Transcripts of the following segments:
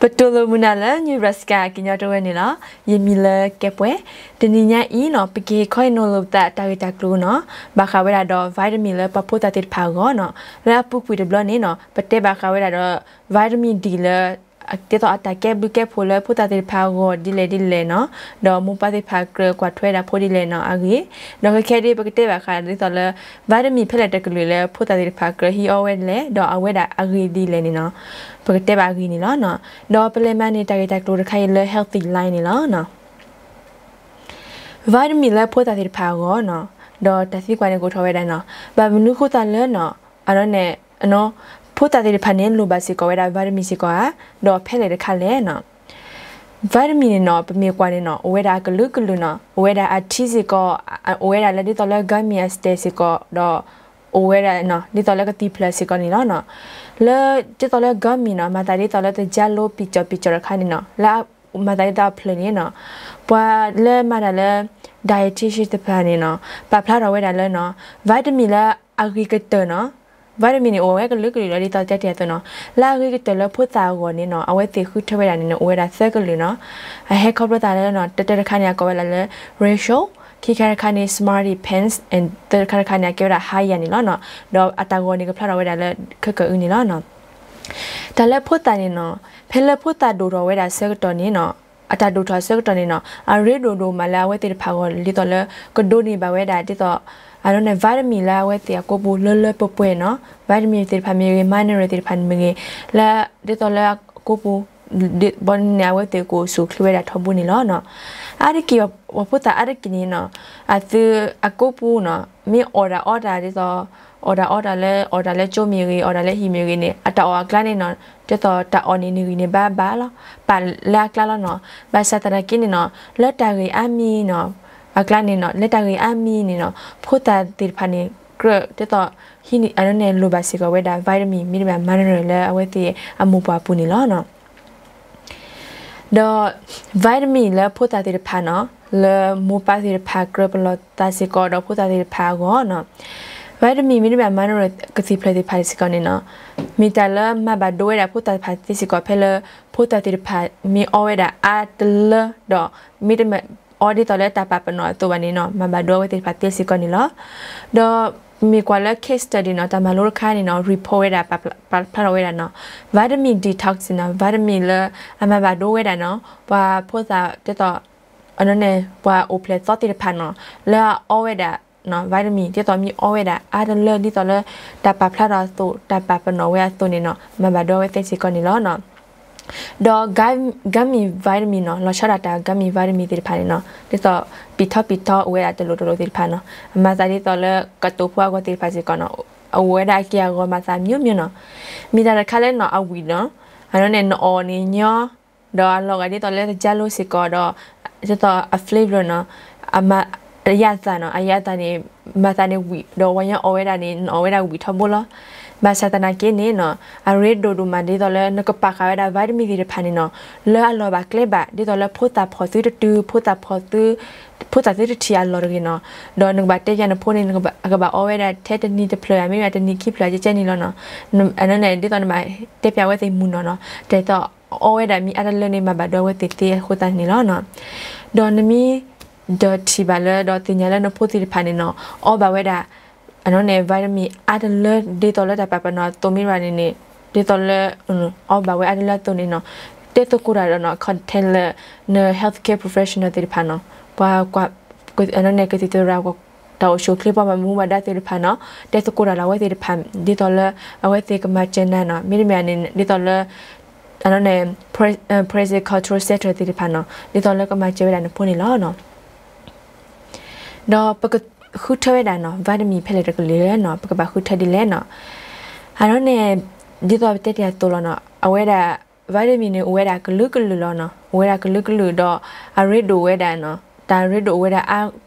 ပတိၢ်လိာ်မုာ်နၤလၢ Nebraska ကညီတဝၢန့ၣ်လီၤ. ယမံၤလၢကဲပှဲၤ, တနံၤညါအံၤနီၤ ပကဟ့ၣ်ခီဟ့ၣ်နီၤလိာ်ပသးတၢ်ဂ့ၢ်တၢ်ကျိၤနီၤ ဘၣ်ဃးဝဲဒၣ်ဒီး vitamin လၢပှၤဖိသၣ်သ့ၣ်တဖၣ်အဂီၢ်နီၤ. လၢအပူၤကွံာ်တဘျီန့ၣ်နီၤ ပတဲဘၣ်ဃးဝဲဒၣ်ဒီး vitamin D လၢ ဒ်သိးအတၢ်ကဲဘျုးကဲဖှိၣ်လၢဖိသၣ်သ့ၣ်တဖၣ်အဂီၢ်ဒ်လဲၣ်ဒ်လဲၣ်နီၤ, ဒီးမိၢ်ပၢ်သ့ၣ်တဖၣ်ကြၢးကွၢ်ထွဲဒၣ်ဖိဒ်လဲၣ်နီၤ အဂ့ၢ်, ဒီးခဲခဲဒ်ပကတဲဘၣ်ဃးဒ်သိးလၢ vitamin ဖဲလဲၣ်တကလုာ်လၢဖိသၣ်သ့ၣ်တဖၣ်ကြၢးဟံးအီဝဲဒ်လဲၣ် ဒီးအဝဲဒၣ်အဂ့ၢ်ဒ်လဲၣ်န့ၣ်နီၤ, ပကတဲဘၣ်အဂ့ၢ်န့ၣ်လီၤ. ဒီးပလဲၤမၤန့ၢ်တၢ်ဂ့ၢ်တၢ်ကျိၤတခါအံၤလၢ Healthline န့ၣ်လီၤ. vitamin လၢဖိသၣ်သ့ၣ်တဖၣ်အဂီၢ်နီၤ, ဒီးတၢ်သံကွၢ်န့ၣ်ကိးထီၣ်ဝဲဒၣ်နီၤ, ဘၣ်မနုၤဃိသတးလၢနီၤ အန့ၣ် ဖိသၣ်သ့ၣ်တဖၣ်န့ၣ် လိၣ်ဘၣ်စ့ၢ်ကီးဝဲဒၣ် vitamin စ့ၢ်ကီးဧါ, ဒီးဖဲလဲၣ်တခါလဲၣ်နီၤ. vitamin န့ၣ်နီၤ ပမ့ၢ်ကွၢ်န့ၣ်နီၤ အိၣ်ဝဲဒၣ်အကလုာ်ကလုာ်နီၤ, အိၣ်ဝဲဒၣ်အထံစ့ၢ်ကီး, အိၣ်ဝဲဒၣ်လၢဒ်သိးလၢ gummy အစတဲစ့ၢ်ကီး, ဒီးအိၣ်ဝဲဒၣ်ဒ်သိးလၢကသံၣ်ဖျၢၣ်စ့ၢ်ကီးန့ၣ်လီၤနီၤ. လၢဒ်သိးလၢ gummy နီၤ မၤသးဒ်သိးလၢတကၠါလိပံၤကၠီပံၤကၠီတခါန့ၣ်နီၤ, လၢမၤသးဒ်သိးအဖျၢၣ်န့ၣ်နီၤ, ပှၤလၢမၤတၢ်လၢ dietitian တဖၣ်န့ၣ်နီၤ ပာ်ဖျါထီၣ်ဝဲဒၣ်လၢနီၤ vitamin လၢအဂ့ၤကတၢၢ်နီၤ, vitamin န့ၣ်အိၣ်ဝဲကလုာ်ကလုာ်လီၤ ဒ်သိးတဲတ့ၢ်အသိးနီၤ, လၢအဂ့ၤကတၢၢ်လၢဖိသၣ်အဂီၢ်န့ၣ်နီၤ အဝဲသ့ၣ်ဃုထၢဝဲဒၣ်န့ၣ်နီၤ အိၣ်ဝဲဒၣ်သၢကလုာ်နီၤ. အဟဲခီဖျိသးလၢနီၤ တၢတၢတခါန့ၣ် အကိးဝဲဒၣ်လၢ ratio, ခံခါတခါန့ၣ် Smarty Pants, and သၢခါတခါန့ၣ် အကဲဝဲဒၣ် higher န့ၣ်လီၤနီၤ. ဒီးအတၢ်ဂီၤန့ၣ်ကဖျါထီၣ်ဝဲဒၣ်လၢခဲကၢအုန့ၣ်လီၤနီၤ. တၢ်လၢဖိသၣ်န့ၣ်နီၤ, ဖဲလၢဖိသၣ်ဒိၣ်ထီၣ်ဝဲဒၣ်ဆၢကတီၢ်န့ၣ်နီၤ, အတၢ်ဒိၣ်ထီၣ်ဆၢကတီၢ်န့ၣ်နီၤ အရ့ဒိၣ်ဒိၣ်မးလၢအဝဲသ့ၣ်တဖၣ်အဂီၢ် ဒ်သိးလၢ ကဒိးန့ၢ်ဘၣ်ဝဲဒၣ်ဒ်သိး အန့ၣ် vitamin လၢအဝဲသ့ၣ်အကိာ်ပူၤလၢလၢပှဲၤပှဲၤနီၤ, vitamin သ့ၣ်တဖၣ်မ့ၢ်ဂ့ၤ mineral သ့ၣ်တဖၣ်မ့ၢ်ဂ့ၤ, လၢဒ်သိးလၢအကိာ်ပူၤ ဘီန့ၣ် အဝဲသ့ၣ်ကအိၣ်ဆူၣ်အိၣ်ချ့ဝဲဒၣ်ထီဘိန့ၣ်လီၤနီၤ. အါတက့ၢ် ပှၤဖိသၣ်အါတက့ၢ်န့ၣ်နီၤ, အသုအကိာ်ပူၤနီၤ မ့ၢ်အီၣ်တၢ်အီတၢ်ဒ်သိး အီၣ်တၢ်အီတၢ်လၢ အီၣ်တၢ်လၢကၠိမ့ၢ်ဂ့ၤ အီၣ်တၢ်လၢဟံၣ်မ့ၢ်ဂ့ၤန့ၣ် အတၢ်အီၣ်အကျါန့ၣ်နီၤ ဒ်သိးတၢ်အီၣ်န့ၣ်နဂံၢ်န့ၣ်ဘၣ်ဘၣ်လီၤ, ပာ်လၢအကျါလီၤနီၤ. ဘၣ်ဆၣ်သနာ်က့န့ၣ်နီၤ လၢတၢ်ဂ့ၢ်အါမံၤနီၤ အကျါန့ၣ်နီၤ လၢတၢ်ဂ့ၢ်အါမံၤန့ၣ်နီၤ ဖိသၣ်သ့ၣ်တဖၣ်န့ၣ် ကြၢးဒ်သိး ဟံးန့ၢ် အန့ၣ် လိၣ်ဘၣ်စ့ၢ်ကီးဝဲဒၣ် vitamin မ့တမ့ၢ် mineral လၢအဝဲသ့ၣ်အမိၢ်ပှၢ်ပူၤန့ၣ်လီၤနီၤ. ဒီး vitamin လၢဖိသၣ်သ့ၣ်တဖၣ်နီၤ လၢမိၢ်ပၢ်သ့ၣ်တဖၣ်ကြၢးပလီၢ်သးစ့ၢ်ကီးဒီးဖိသၣ်သ့ၣ်တဖၣ်အဂီၢ်နီၤ, vitamin မ့တမ့ၢ် mineral ကသံၣ်ဖျၢၣ်သ့ၣ်တဖၣ်စ့ၢ်ကီးန့ၣ်နီၤ မ့ၢ်တၢ်လၢမၤဘၣ်ဒိဝဲဒၣ်ဖိသၣ်သ့ၣ်တဖၣ်သ့စ့ၢ်ကီး ဖဲလၢဖိသၣ်သ့ၣ်တဖၣ်မ့ၢ်အီဝဲဒၣ်အါတလၢ ဒီးမ့တမ့ၢ်အီဒ်သိးလၢတၢ်ပာ်ပနီၣ်အသိးဘၣ်န့ၣ်နီၤ မၤဘၣ်ဒိအဝဲသ့ၣ်တဖၣ်သ့စ့ၢ်ကီးန့ၣ်လီၤ. ဒီးမ့ၢ်ကွၢ်လၢ case study နီၤ တၢ်မၤလိတခါန့ၣ်နီၤ report ဝဲဒၣ် ပာ်ဖျါထီၣ်ဝဲဒၣ်နီၤ vitamin detox နီၤ vitamin လၢအမၤဘၣ်ဒိဝဲဒၣ်နီၤ ပှၤဖိသၣ်ဒ်သိး အန့ၣ် ပှၤအိၣ်ဖျဲၣ်သီသ့ၣ်တဖၣ်နီၤ လၢအအီဝဲဒၣ် vitamin ဒ်သိးမ့ၢ်အီဝဲဒၣ်အါတလၢဒ်သိးလၢ တၢ်ပာ်ဖျါထီၣ်အသိး တၢ်ပာ်ပနီၣ်ဝဲအသိးန့ၣ်နီၤ မၤဘၣ်ဒိဝဲသ့စ့ၢ်ကီးန့ၣ်လီၤနီၤ. ဒီး gummy vitamin နီၤ လီၤဆီဒၣ်တၢ် gummy vitamin သ့ၣ်တဖၣ်န့ၣ်နီၤ ဒ်သိး ပံာ်ထီပံာ်ထီအိၣ်ဝဲဒၣ်တလိၤတလိၤသ့ၣ်တဖၣ်နီၤ အမၤသးဒ်သိးလၢကတိၤဖိအဂီၢ်သ့ၣ်တဖၣ်စ့ၢ်ကီးနီၤ အအိၣ်ဝဲဒၣ်အက့ၢ်အဂီၤမၤသး မျိုးမျိုး နီၤ မ့ၢ်တၢ်တခါလၢနီၤ အဝံာ်နီၤ အန့ၣ် နအီၣ်န့ၣ်ညီ ဒီးအလီၤဂာ်ဒ်သိးလၢတကၠါလိစ့ၢ်ကီးဒီး ဒ်သိးအ flavor နီၤ အမၤ အယၣ်သၣ်နီၤ အယၣ်သၣ်န့ၣ် မၤသးန့ၣ်ဝံာ် ဒီးဝဲညီအီၣ်ဝဲဒၣ်န့ၣ် နအီၣ်ဝဲဒၣ်ဝံာ်ထီဘိလီၤ. ဘၣ်ဆၣ်သနာ်က့န့ၣ်နီၤ အရ့ဒိၣ်ဒိၣ်မးဒ်သိးလၢနကပာ်ဃာ်ဝဲဒၣ် vitamin သ့ၣ်တဖၣ်န့ၣ်နီၤ လၢအလီၤဘၣ်ကျဲဘၣ် ဒ်သိးလၢဖိသၣ်ဖီၣ်သုတတုၤ ဖိသၣ်ဖီၣ်သု ဖိသၣ်သုတထံၣ်အလီၢ်တဂ့ၤနီၤ ဒီးနကဘၣ်တဲယၤနဖိန့ၣ် နကဘၣ် ကဘၣ်အီဝဲဒၣ်ထဲတနံၤတဖျၢၣ် မ့တမ့ၢ်တနံၤခံဖျၢၣ်ကဲကဲန့ၣ်လီၤနီၤ. အန့ၣ် ဒ်သိးနဘၣ်တဲပျးဝဲသ့ၣ်မုၢ်နီၢ်နီၤ ဒ်သိးအီဝဲဒၣ်မ့ၢ်အါတလၢန့ၣ် မၤဘၣ်ဒိဝဲသ့ၣ်သ့အဃိသတးန့ၣ်လီၤနီၤ. ဒီးနမ့ၢ် ဒီးထံၣ်ဘၣ်လၢ ဒီးသ့ၣ်ညါလၢနဖိသ့ၣ်တဖၣ်န့ၣ်နီၤ အီဘၣ်ဝဲဒၣ် အန့ၣ် vitamin အါတလၢ ဒ်သိးလၢတၢ်ပာ်ပနီၣ်အသိးမ့ၢ်ဘၣ်န့ၣ်န့ၣ် ဒ်သိးလၢ အီဘၣ်ဝဲအါတလၢအသိးန့ၣ်နီၤ တဲသကိးတၢ်ဒီးနီၤ contact လၢ န healthcare professional သ့ၣ်တဖၣ်နီၤ ပှၤကွၢ် အန့ၣ် ကသံၣ်သရၣ် တၢ်အိၣ်ဆူၣ်အိၣ်ချ့ ပှၤဘၣ်မူဘၣ်ဒါသ့ၣ်တဖၣ်နီၤ တဲသကိးတၢ်လၢအဝဲသ့ၣ်တဖၣ် ဒ်သိးလၢ အဝဲသ့ၣ်ကမၤစၢၤနၤနီၤ မ့တမ့ၢ်န့ၣ် ဒ်သိးလၢ အန့ၣ် Present Control Center သ့ၣ်တဖၣ်နီၤ ဒ်သိးလၢကမၤစၢၤဝဲဒၣ်နဖိန့ၣ်လီၤနီၤ. ဒီးပကဃုထၢဝဲဒၣ်နီၤ vitamin ဖဲလဲၣ်တကလုာ်လဲၣ်နီၤ ပကဘၣ်ဃုထၢဒ်လဲၣ်နီၤ. အန့ၣ် ဒ်သိးပတဲတ့ၢ်အသိးလီၤနီၤ အဝဲဒၣ် vitamin န့ၣ် အိၣ်ဝဲဒၣ်ကလုာ်ကလုာ်လီၤနီၤ အိၣ်ဝဲဒၣ်ကလုာ်ကလုာ်ဒီး အရ့ဒိၣ်ဝဲဒၣ်နီၤ တၢ်ရ့ဒိၣ်အိၣ်ဝဲဒၣ်အါ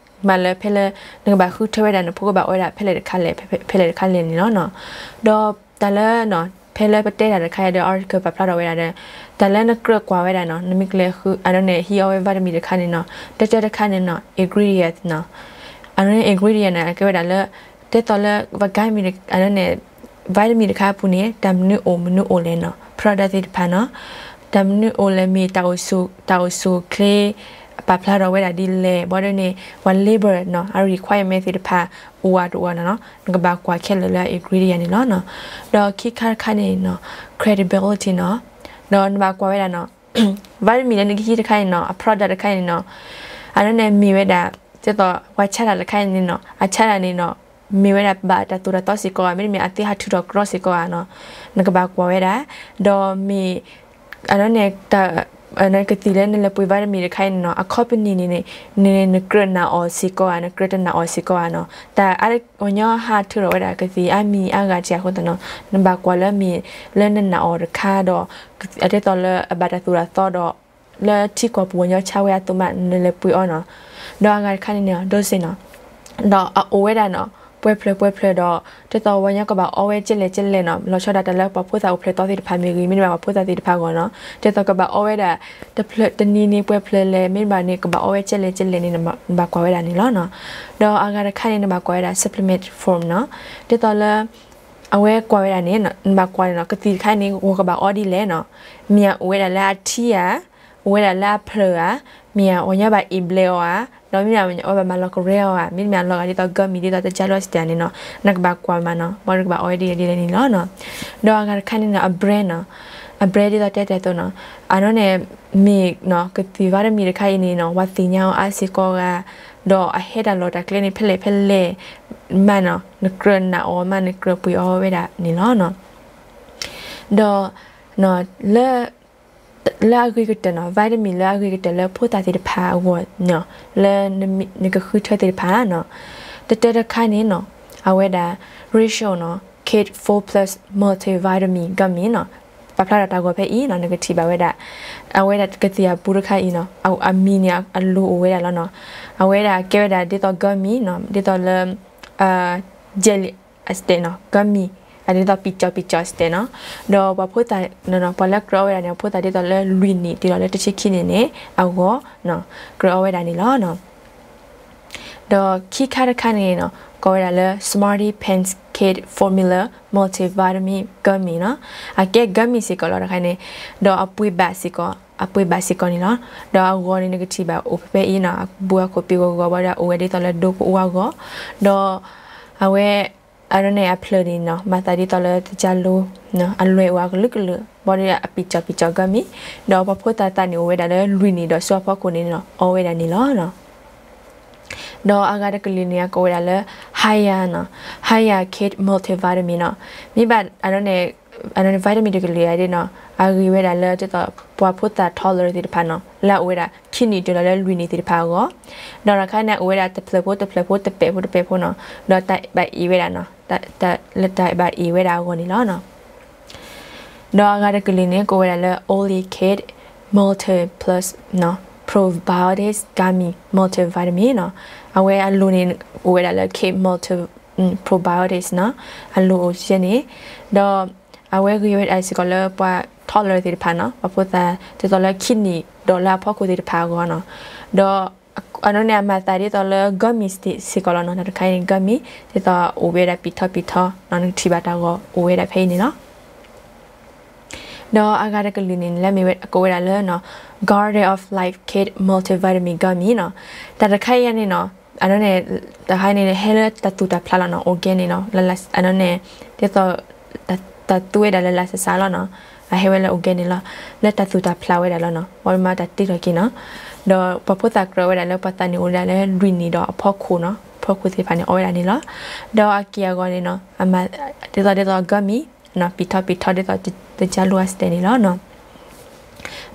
မးလၢဖဲလၢ နကဘၣ်ဃုထၢဝဲဒၣ်နဖိကဘၣ်အီဝဲဒၣ်ဖဲလဲၣ်တခါလဲၣ် ဖဲလဲၣ်တခါလဲၣ်န့ၣ်လီၤနီၤ. ဒီးတၢ်လၢ ဖဲလၢပတဲတၢ်တခါဒီး article ပာ်ဖျါထီၣ်ဝဲဒၣ်ဒီး တၢ်လၢနကြၢးကွၢ်ဝဲဒၣ်နီၤ နမ့ၢ်ကလဲၤဃု အန့ၣ် ဟံးအီဝဲ vitamin တခါန့ၣ်နီၤ တၢတၢတခါန့ၣ်နီၤ ingredient နီၤ အန့ၣ် ingredient န့ၣ် အကဲဝဲဒၣ်လၢ တဲသိးလၢ vitamin အန့ၣ် vitamin တခါအပူၤန့ၣ် တၢ်မနုၤအိၣ်မနုၤအိၣ်လဲၣ်နီၤ product သ့ၣ်တဖၣ်နီၤ တၢ်မနုၤအိၣ်လဲၣ် မ့ၢ်တၢ်အိၣ်ဆူၣ် တၢ်အိၣ်ဆူၣ်အိၣ်ချ့ ပာ်ဖျါထီၣ်ဝဲဒၣ်ဒ်လဲၣ် ဘၣ်ဒီးန့ၣ် ပှၤ label နီၤ အ requirement သ့ၣ်တဖၣ် အိၣ်ဝဲတအိၣ်ဝဲနီၤနီၤ နကဘၣ်ကွၢ်ခဲလၢာ်လၢ ingredient န့ၣ်လီၤနီၤ. ဒီးခံခါတခါန့ၣ်နီၤ credibility နီၤ ဒီးနဘၣ်ကွၢ်ဝဲဒၣ်နီၤ vitamin လၢနကဟံးတခါန့ၣ်နီၤ အ product တခါန့ၣ်နီၤ အန့ၣ်န့ၣ်မ့ၢ်ဝဲဒၣ် ဒ်သိးပှၤဆါတၢ်တခါန့ၣ်နီၤ အဆါတၢ်န့ၣ်နီၤ မ့ၢ်ဝဲဒၣ်ဘၣ်တၢ်သိၣ်တၢ်သီစ့ၢ်ကီးဧါ မ့တမ့ၢ်အသ့ဟးထုးထီၣ်ကြီစ့ၢ်ကီးဧါနီၤ နကဘၣ်ကွၢ်ဝဲဒၣ် ဒီးမ့ၢ် အန့ၣ်န့ၣ် တၢ် ကသံၣ်လၢနလဲၤပှ့ၤ vitamin တခါအံၤန့ၣ်နီၤ အ company န့ၣ်န့ၣ် နကြၢးနာ်အီၤစ့ၢ်ကီးဧါ နကြၢးတနာ်အီၤစ့ၢ်ကီးဧါနီၤ တၢ်အါ ပှၤကညီဟးထုးထီၣ်ဝဲဒၣ်ကသံၣ်အါမံၤအါဂၤတခါအဃိသတးနီၤ နဘၣ်ကွၢ်လၢမ့ၢ်လၢနနာ်အီၤတခါဒီး ဒ်သိးလၢအဘၣ်တၢ်သိၣ်တၢ်သီဒီး လၢထံကီၢ်ပူၤပှၤကညီဆါဝဲအသိးမး နလဲၤပှ့ၤအီၤနီၤ ဒီးအဂၤတခါန့ၣ်န့ၣ် dosage နီၤ ဒီးအအိၣ်ဝဲဒၣ်နီၤ ပှဲၤဖျၢၣ်ပှဲၤဖျၢၣ်ဒီး ဒ်သိးပှၤကညီကဘၣ်အီဝဲကဲလဲၣ်ကဲလဲၣ်နီၤ လီၤဆီဒၣ်တၢ်လၢပှၤဖိသၣ်အိၣ်ဖျဲၣ်သီသ့ၣ်တဖၣ်မ့ၢ်ဂ့ၤ မ့တမ့ၢ်ပှၤဖိသၣ်သ့ၣ်တဖၣ်အဂီၢ်နီၤ ဒ်သိးကဘၣ်အီဝဲဒၣ် တဖျၢၣ်တနံၤန့ၣ်ပှဲၤဖျၢၣ်လဲၣ် မ့တမ့ၢ်န့ၣ် ကဘၣ်အီဝဲကဲလဲၣ်ကဲလဲၣ်န့ၣ် နဘၣ်ကွၢ်ဝဲဒၣ်န့ၣ်လီၤနီၤ ဒီးအဂၤတခါန့ၣ် နဘၣ်ကွၢ်ဝဲဒၣ် supplement form နီၤ ဒ်သိးလၢ အဝဲကွၢ်ဝဲဒၣ်န့ၣ် နဘၣ်ကွၢ်န့ၣ်နီၤ ကသံၣ်တခါန့ၣ် ဂီၤကဘၣ်အီဒ်လဲၣ်နီၤ မ့ၢ်အအိၣ်ဝဲဒၣ်လၢအထံဧါ အိၣ်ဝဲဒၣ်လၢအဖျၢၣ်ဧါ မ့ၢ်အပှၤကညီဘၣ်အ့ၣ်ဘျဲးအီၤဧါ ဒီးမ့မ့ၢ်အဝဲဘၣ်မၤလီၤကရဲအီၤဧါ မ့တမ့ၢ်အလီၤဂာ်ဒ်သိး gummy ဒ်သိးတကၠါလိအစတဲန့ၣ်နီၤ နကဘၣ်ကွၢ်မးနီၤ ဘၣ်ဒီးကဘၣ်အီဝဲဒ်လဲၣ်ဒ်လဲၣ်န့ၣ်လီၤနီၤ ဒီးအဂၤတခါန့ၣ်နီၤ အ brand နီၤ အ brand ဒ်သိးတဲတဲအသိးနီၤ အန့ၣ်န့ၣ် မ့ၢ်နီၤ ကသံၣ် vitamin တခါအံၤန့ၣ်နီၤ ပှၤသ့ၣ်ညါအီၤအါစ့ၢ်ကီးဧါ ဒီးအဟဲတၢ်လီၢ်တၢ်ကျဲန့ၣ် ဖဲလဲၣ်ဖဲလဲၣ်မးနီၤ နကြၢးနာ်အီၤမး နကြၢးပှ့ၤအီဝဲဒၣ်န့ၣ်လီၤနီၤ ဒီး လၢ လၢအဂ့ၤကတၢၢ်နီၤ vitamin လၢအဂ့ၤကတၢၢ်လၢဖိသၣ်သ့ၣ်တဖၣ်အဂီၢ်နီၤ လၢနကဃုထၢသ့ၣ်တဖၣ်နီၤ တတၢတခါန့ၣ်နီၤ အဝဲဒၣ် Ritual နီၤ Kid four plus multivitamin gummy နီၤ ပာ်ဖျါထီၣ်တၢ်ဂီၤဖဲအံၤနီၤ နကထံၣ်ဘၣ်ဝဲဒၣ် အဝဲဒၣ်ကသံၣ်အပူတခါအံၤနီၤ အမံၤန့ၣ်အလိၤအိၣ်ဝဲဒၣ်လီၤနီၤ အဝဲဒၣ်ကဲဝဲဒၣ်ဒ်သိး gummy နီၤ ဒ်သိးလၢ jelly အစတဲ gummy အဒ်သိး ပံကၠီပံကၠီစတဲနီၤ ဒီးပှၤဖိသၣ် ပှၤလၢကြၢးအီဝဲဒၣ်န့ၣ် ဖိသၣ်ဒ်သိးလၢလွံၢ်နံၣ်တုၤလီၤလၢတဆံခံနံၣ်န့ၣ် အဂီၢ် ကြၢးအီဝဲဒၣ်န့ၣ်လီၤနီၤ ဒီးခံခါတခါန့ၣ်နီၤ ကိးဝဲဒၣ်လၢ Smarty Pants Kid Formula Multivitamin Gummy နီၤ အကဲ gummy စ့ၢ်ကီးလီၤတခါန့ၣ် ဒီးအပှ့ၤဘၣ်စ့ၢ်ကီး အပှ့ၤဘၣ်စ့ၢ်ကီးန့ၣ်လီၤ ဒီးအဂီၤန့ၣ် နကထံၣ်ဘၣ်အိၣ်ဖဲအံၤနီၤ အဘူးအခိၣ်ပံၤဂီၤဂီၤဘၣ်ဒီးအိၣ်ဝဲဒ်သိးလၢဒိကအိၣ်အဂီၢ် ဒီး အဝဲ အန့ၣ်န့ၣ်အဖျၢၣ်န့ၣ်နီၤ မၤသးဒ်သိးလၢတကၠါလိ အလွဲၢ်အိၣ်အကလုာ်ကလုာ် ဘၣ်ဒီးအပံကၠီပံကၠီ gummy ဒီးပှၤဖိသၣ်သးန့ၣ်အိၣ်ဝဲဒၣ်လၢလွံၢ်နံၣ်ဒီးဆူအဖီခိၣ်န့ၣ်နီၤ အီဝဲဒၣ်န့ၣ်လီၤနီၤ ဒီးအဂၤတကလုာ်န့ၣ် အကိးဝဲဒၣ်လၢ Hiya နီၤ Hiya Kid Multivitamin နီၤ မ့ၢ်ဘၣ် အန့ၣ် vitamin တကလုာ်အံၤဒ်နီၤ အဂ့ၤဝဲဒၣ်လၢဒ်သိး ပှၤဖိသၣ် toddler သ့ၣ်တဖၣ်နီၤ လၢအအိၣ်ဝဲဒၣ်ခံနံၣ်တုၤလီၤလၢလွံၢ်နံၣ်သ့ၣ်တဖၣ်အဂီၢ် ဒီးတခါန့ၣ် အအိၣ်ဝဲဒၣ်တဖျၢၣ်ဖိတဖျၢၣ်ဖိတပဲာ်ဖိတပဲာ်ဖိနီၤ ဒီးတၢ်ဘၣ်အ့ၣ်ဝဲဒၣ်နီၤ လၢတၢ်ဘၣ်အ့ၣ်ဝဲဒၣ်အဂီၢ်န့ၣ်လီၤနီၤ ဒီးအဂၤတကလုာ်န့ၣ် ကိးဝဲဒၣ်လၢ Olikid Multi Plus နီၤ Probiotics Gummy Multivitamin နီၤ အဝဲအလိၤန့ၣ် အိၣ်ဝဲဒၣ်လၢ Kid Multi Probiotics နီၤ အလိၤအိၣ်ကဲန့ၣ် ဒီး အဝဲဂ့ၤဝဲဒၣ်စ့ၢ်ကီးလၢပှၤ toddler သ့ၣ်တဖၣ်နီၤ ပှၤဖိသၣ်ဒ်သိးလၢခံနံၣ်ဒီးလၢအဖီခိၣ်သ့ၣ်တဖၣ်အဂီၢ်နီၤ ဒီး အန့ၣ်န့ၣ် အမၤသးဒ်သိးလၢ gummy စ့ၢ်ကီးလီၤနီၤ တၢ်တခါအံၤန့ၣ် gummy ဒ်သိးအိၣ်ဝဲဒၣ်ပံာ်ထီပံာ်ထီနီၤ နကထံၣ်ဘၣ်တၢ်ဂီၤအိၣ်ဝဲဒၣ်ဖဲအံၤန့ၣ်လီၤ ဒီးအဂၤတကလုာ်န့ၣ် လၢမ့ၢ်ဝဲကိးဝဲဒၣ်လၢနီၤ Garden of Life Kid Multivitamin Gummy နီၤ တၢ်တခါအံၤန့ၣ်နီၤ အန့ၣ်န့ၣ် တၢ်တခါအံၤန့ၣ် ဟဲလၢတၢ်သူၣ်တၢ်ဖျးလီၤနီၤ organic န့ၣ်လီၤ အန့ၣ်န့ၣ် ဒ်သိး တၢ်သူဝဲဒၣ်လၢလၢ်ဆးဆးလီၤနီၤ အဟဲဝဲလၢ organic န့ၣ်လီၤ လၢတၢ်သူၣ်တၢ်ဖျးဝဲဒၣ်လီၤနီၤ ပှၤမၤတၢ်တ့ထီၣ်က့ၤနီၤ ဒီးပှၤဖိသၣ်ကြၢးဝဲဒၣ်လၢပှၤသးန့ၣ်အိၣ်ဝဲဒၣ်လၢလွံၢ်နံၣ်ဒီးအဖီခိၣ်နီၤ အဖီခိၣ်သ့ၣ်တဖၣ်န့ၣ် အီဝဲဒၣ်န့ၣ်လီၤ ဒီးအက့ၢ်အဂီၤန့ၣ်နီၤ အမၤ ဒ်သိးဒ်သိး gummy နီၤ ပံာ်ထီပံာ်ထီဒ်သိးတကၠါလိအစတဲန့ၣ်လီၤနီၤ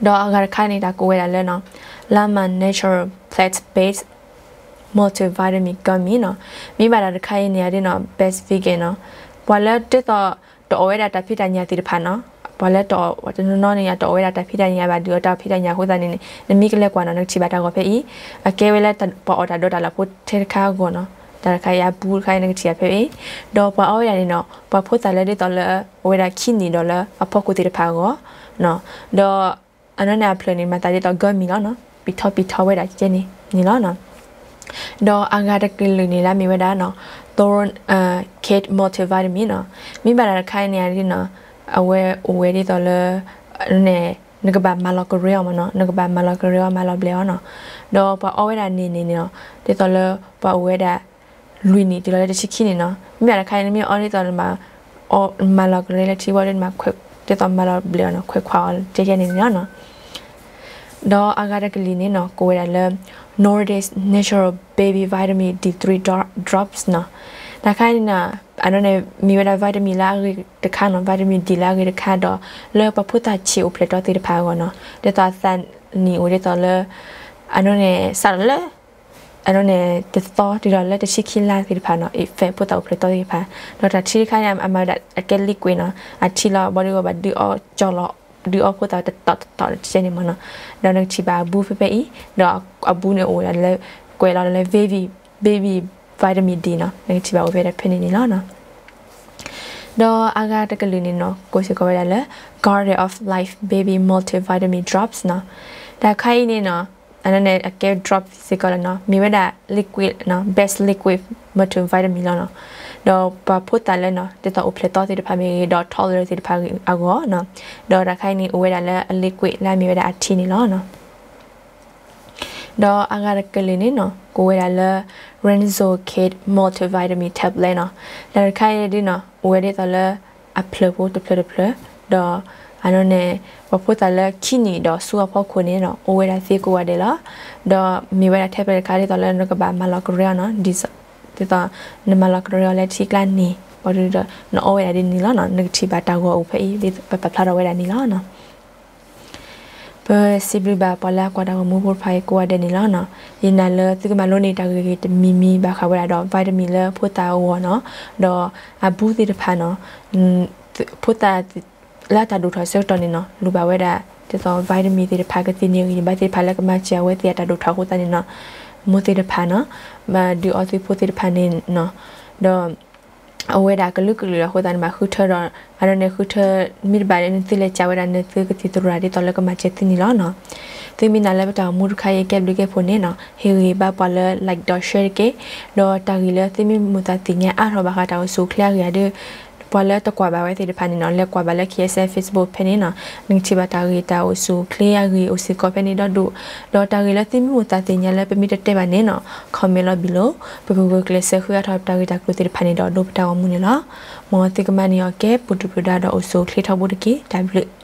ဒီးအဂၤတခါန့ၣ် တၢ်ကိးဝဲဒၣ်လၢနီၤ Llama Natural Plant-Based Multivitamin Gummy နီၤ မ့ၢ်ဘၣ်တၢ်တခါအံၤန့ၣ် အဒ်နီၤ Best Vegan နီၤ ပှၤလၢဒ်သိး တအီၣ်ဝဲဒၣ်တၢ်ဖံးတၢ်ညၣ်သ့ၣ်တဖၣ်နီၤ ပှၤလၢတအီၣ် တနီၤနီၤန့ၣ် တအီၣ်ဝဲဒၣ်တၢ်ဖံးတၢ်ညၣ်ဘၣ် ဒုးအီတၢ်ဖံးတၢ်ညၣ်အဃိသတးန့ၣ်န့ၣ် နမ့ၢ်ကလဲၤကွၢ်နီၤ နကထံၣ်ဘၣ်တၢ်ဂီၤဖဲအံၤ အကဲဝဲလၢပှၤအီၣ်တၢ်ဒိးတၢ်လၢဖိထဲတခါအဂီၢ်နီၤ တၢ်တခါအံၤအဘူးတခါအံၤ နကထံၣ်ဘၣ်ဖဲအံၤ ဒီးပှၤအီဝဲဒၣ်န့ၣ်နီၤ ပှၤဖိသၣ်လၢဒ်သိးလၢ အိၣ်ဝဲဒၣ်ခံနံၣ်ဒီးလၢအဖီခိၣ်သ့ၣ်တဖၣ်အဂီၢ် ဒီး အနီၢ်န့ၣ်အဖျၢၣ်န့ၣ် မၤသးဒ်သိး gummy လီၤနီၤ ပံာ်ထီပံာ်ထီဝဲဒၣ်ကဲန့ၣ်န့ၣ်လီၤနီၤ ဒီးအဂၤတကလုာ်န့ၣ်လၢမ့ၢ်ဝဲဒၣ်နီၤ Thorne Kid Multivitamin နီၤ မ့ၢ်ဘၣ်တၢ်တခါအံၤန့ၣ် အဒ်နီၤ အဝဲအိၣ်ဝဲဒ်သိးလၢ န့ၣ် နကဘၣ်မၤလီၤကရဲအီၤမ့ၢ်နီၤ, နကဘၣ်မၤလီၤကရဲအီၤ မၤလီၤဘျဲးအီၤနီၤ. ဒီးပှၤအီဝဲဒၣ်န့ၣ်န့ၣ်နီၤ, ဒ်သိးလၢပှၤအိၣ်ဝဲဒၣ် လွံၢ်နံၣ်တုၤလီၤလၢတဆံခံနံၣ်နီၤ. မ့ၢ်တခါအံၤ နမ့ၢ်အီဒ်သိးနမၤ မၤလီၤကရဲလၢထံဝဲဒီး နမၤ ဒ်သိးမၤလီၤဘျဲးအီၤနီၤ, ခွဲးခွါအီၤ ကဲကဲန့ၣ်န့ၣ်လီၤနီၤ. ဒီးအဂၤတကလုာ်န့ၣ်နီၤ ကိးဝဲဒၣ်လၢ Nordic Natural Baby Vitamin D three Drops နီၤ. တခါအံၤန့ၣ်နီၤ အန့ၣ်န့ၣ် မ့ၢ်ဝဲဒၣ် vitamin လၢအဂ့ၤတခါနီၤ, vitamin D လၢအဂ့ၤတခါဒီး လၢပှၤဖိသၣ်ဆံးအိၣ်ဖျဲၣ်ထီသ့ၣ်တဖၣ်အဂီၢ်နီၤ, ဒ်သိးအသးနံၣ်အိၣ်ဒ်သိးလၢ အန့ၣ်န့ၣ် စးထီၣ်လၢ အန့ၣ်န့ၣ် တသီတုၤလီၤလၢတဆံခံလါသ့ၣ်တဖၣ်နီၤ, effect ဖိသၣ်အိၣ်ဖျဲၣ်ထီသ့ၣ်တဖၣ်. ဒီးတၢ်ထံတခါန့ၣ် အမၤဝဲဒၣ်အကဲ liquid နီၤ, အထံလီၤဘီဒုးဂီၤဘၣ်ဒုးအီကၠီလီၤ ဒုးအီဖိသၣ်တတီၤတတီၤတကဲန့ၣ်မ့ၢ်နီၤ. ဒီးနကထံၣ်ဘၣ်အဘူးဖဲဖဲအံၤ, ဒီးအဘူးန့ၣ်အိၣ်ဝဲဒၣ်လၢ ကွဲးလီၤလၢ baby baby vitamin D နီၤ, နကထံၣ်ဘၣ်အိၣ်ဖဲဒၣ်ဖဲန့ၣ်န့ၣ်လီၤနီၤ. ဒီးအဂၤတကလုာ်န့ၣ်နီၤ ကိးစ့ၢ်ကီးဝဲဒၣ်လၢ Garden of Life Baby Multivitamin Drops နီၤ. တၢ်ခါအံၤန့ၣ်နီၤ အန့ၣ်န့ၣ် အကဲ drop စ့ၢ်ကီးလီၤနီၤ, မ့ၢ်ဝဲဒၣ် liquid နီၤ, best liquid multivitamin လီၤနီၤ. ဒီးပှၤဖိသၣ်လၢနီၤ ဒ်သိးအိၣ်ဖျဲၣ်ထီသ့ၣ်တဖၣ်မ့ၢ်ဂ့ၤ ဒီး toddler သ့ၣ်တဖၣ်အဂီၢ်နီၤ. ဒီးတၢ်ခါအံၤန့ၣ် အိၣ်ဝဲဒၣ်လၢအ liquid လၢအမ့ၢ်ဝဲဒၣ်အထံန့ၣ်လီၤနီၤ. ဒီးအဂၤတကလုာ်န့ၣ်နီၤ ကိးဝဲဒၣ်လၢ Renzo Kid Multivitamin Tablet နီၤ. တၢ်တခါအံၤဒ်နီၤ အိၣ်ဝဲဒ်သိးလၢ အဖျၢၣ်ဖိတဖျၢၣ်တဖျၢၣ်, ဒီးအန့ၣ်န့ၣ် ပှၤဖိသၣ်လၢခံနံၣ်ဒီးဆူအဖီခိၣ်န့ၣ်နီၤ အိၣ်ဝဲဒၣ်သ့ကိးဂၤဒဲးလီၤ. ဒီးမ့ၢ်ဝဲဒၣ် tablet တခါဒ်သိးလၢနကဘၣ်မၤလီၤကရဲအီၤနီၤ, ဒ်သိး နမၤလီၤကရဲအီၤလၢထံကျါန့ၣ် ဘၣ်ဒီး နအီဝဲဒၣ်ဒ်န့ၣ်လီၤနီၤ, နကထံၣ်ဘၣ်တၢ်ဂီၤအိၣ်ဖဲအံၤ ဒ်ပပာ်ဖျါထီၣ်ဝဲဒၣ်န့ၣ်လီၤနီၤ. ပစံးဘျုးဘၣ်ပှၤလၢအကွၢ်တၢ်ဂီၤမူဖိတဖၣ်အံၤကိးဂၤဒဲးန့ၣ်လီၤနီၤ. ယနာ်လၢသုကမၤလိန့ၢ်တၢ်ဂ့ၢ်ဂ့ၤတမံၤမံၤဘၣ်ဃးဝဲဒၣ်ဒီး vitamin လၢဖိသၣ်အဂီၢ်နီၤ, ဒီးအဘူးသ့ၣ်တဖၣ်နီၤ, ဖိသၣ်လၢအတၢ်ဒိၣ်ထီၣ်ဆၢကတီၢ်န့ၣ်နီၤ လိၣ်ဘၣ်ဝဲဒၣ် ဒ်သိး vitamin သ့ၣ်တဖၣ်ကသ့န့ၢ်ဂံၢ်ဘါသ့ၣ်တဖၣ်လၢကမၤစၢၤအဝဲသ့ၣ်အတၢ်ဒိၣ်ထီၣ်အဃိသတးန့ၣ်နီၤ, မိၢ်သ့ၣ်တဖၣ်နီၤ ဘၣ်ဒုးအီသုဖိသ့ၣ်တဖၣ်န့ၣ်နီၤ, ဒီး အဝဲဒၣ်ကလုာ်ကလုာ်အဃိသတးန့ၣ် ဘၣ်ဃုထၢဒီး အန့ၣ်န့ၣ် ဃုထၢ မ့ၢ်တဘၣ်န့ၣ် နသုလဲၤစံးဝဲဒၣ် နသုကသံၣ်သရၣ်ဒ်သိးလၢကမၤစၢၤသုန့ၣ်လီၤနီၤ. သုမ့ၢ်နာ်လၢပတၢ်ဂီၤမူတခါအံၤ ကဲဘျုးကဲဖှိၣ်န့ၣ်နီၤ ဟ့ၣ်ဂံၢ်ဘါပှၤလၢ like ဒီး share တက့ၢ်. ဒီးတၢ်ဂ့ၢ်လၢသုမ့ၢ်မိၣ်သးသ့ၣ်ညါအါထီၣ်ဘၣ်ဃးတၢ်အိၣ်ဆူၣ်အိၣ်ချ့အဂ့ၢ်ဒီး ပှၤလၢတကွၢ်ဘၣ်ဝဲသ့ၣ်တဖၣ်န့ၣ်နီၤ လဲၤကွၢ်ဘၣ်လၢ K S L Facebook ဖဲန့ၣ်နီၤ နကထံၣ်ဘၣ်တၢ်ဂ့ၢ်တၢ်အိၣ်ဆူၣ်အိၣ်ချ့အဂ့ၢ်အိၣ်စ့ၢ်ကီးဖဲန့ၣ်ဒီဒူၣ်, ဒီးတၢ်ဂ့ၢ်လၢသုမ့ၢ်မိၣ်သးသ့ၣ်ညါလၢပမ့ၢ်တတဲဘၣ်န့ၣ်နီၤ comment လီၤ below, ပကဂုာ်ကျဲးစၢးဃုအါထီၣ်ပတၢ်ဂ့ၢ်တၢ်ကျိၤသ့ၣ်တဖၣ်န့ၣ်ဒီးဒိပတၢ်ဂီၤမူန့ၣ်လီၤ. မ်သုကမၤန့ၢ်အီၤကဲ ပူၤဒုၣ်ပူၤဒါဒီးအိၣ်ဆူၣ်အိၣ်ချ့ထီဘိတက့ၢ်. တၢ်ဘျုး